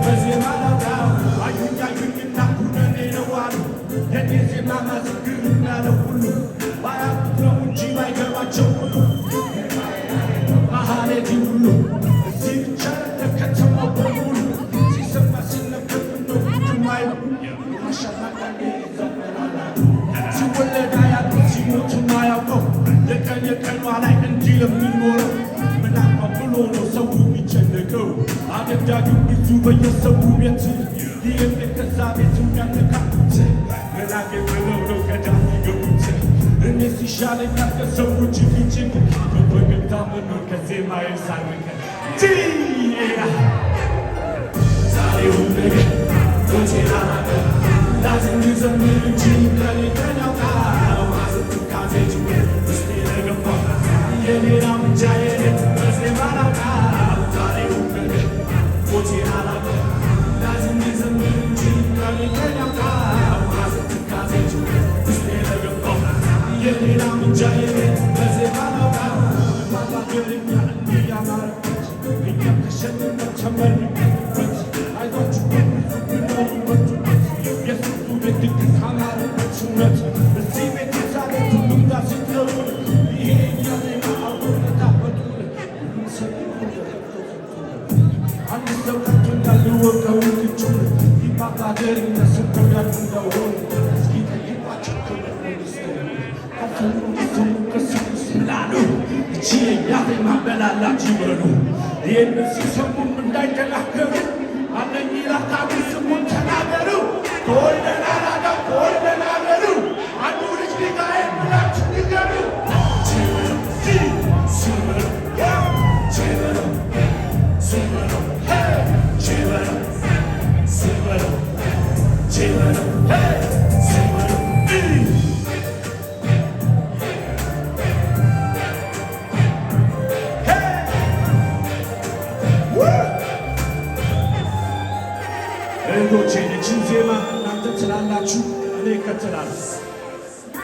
በዜማ ላውጣው። አዩኝ አዩኝና ኩነኔ ነው አሉ። የኔ ዜማ ማዝግርም ያለው ሁሉ ባያውቁት ነው እንጂ ባይገባቸው ሁሉ ማህሌቲ ሁሉ እዚህ ብቻ ለከተማው በሙሉ ሲሰማ ሲነበብ ነው ግድማይሉ ማሻማቃ ይዘመራል። ሲወለድ አያውቅም፣ ሲሞት ማያውቀው፣ የቀን የቀኗ ላይ እንዲህ ለሚኖረው ምን ብሎ ነው ሰው የሚጨነቀው? አገዳጊው ብዙ በየሰው ቤት፣ ይህን ከዛ ቤት የሚያነካኩት መላጌ ብለው ነው ገዳም የሚገቡት። እኔ ሲሻለኛል ከሰው ጭቅጭቅ በፈገግታ መኖር ከዜማዬ ሳርቅ። ዛሬውን ነገ ሞቴን አላውቅም፣ ላዝን ልዘምር እንጂ ቀኔ ቀን ያውቃል። ሐዘን ትካዜ ጭንቀት ውስጤ ለገባ የሌላ ብቻ የኔ በዜማ ላውጣው። ዛሬውን ነገ ሞቴን አላውቅም፣ ላዝን ልዘምር እንጂ ቀኔ ቀን ያውቃል። ሐዘን ትካዜ ጭንቀት ውስጤ ለገባ የሌላ ብቻ የኔ በዜማ ላውጣው። ባባገርኛ እንዲህ ያማረበት እኛም ተሸልመን ተመርቀንበት፣ አይዟችሁ ብዙ ብለው ይወጡበት የስንቱ ቤት ድግስ አማረበት። እውነት እዚህ ቤት የሳለት ሁሉም ጋር ሲጠሩን ይሄ የኛ ዜማ አብሮነት አበጡን ሁሉም ሰው አንድ ሰው ቀርቶኛል፣ ልወቀው ቅጩን። ይባባገርኛ ሰጥተው ያሉ እንደሆን እስኪ ጠይቋቸው። ክብር ሚኒስትሩ ካልሰሙ ሰሙ ከሰሙስ ምላሉ እቺ የኛ ዜማ በላላች ይበሉ። ይህንን ሲሰሙም እንዳይደናገሩ አለኝ ይላታሉ። ስሙን ተናገሩ። ተወልደናል አዳ ተወልደናል በሉ። አንዱ ልጅ ሚካኤል ብላችሁ ንገሩ። ስበሉ፣ ስበሉ፣ ስበሉ፣ ስበሉ፣ ስበሉ፣ ስበሉ፣ ስበሉ። እህቶቼ፣ ይችን ዜማ እናንተ ትላላችሁ፣ እኔ እከተላለሁ።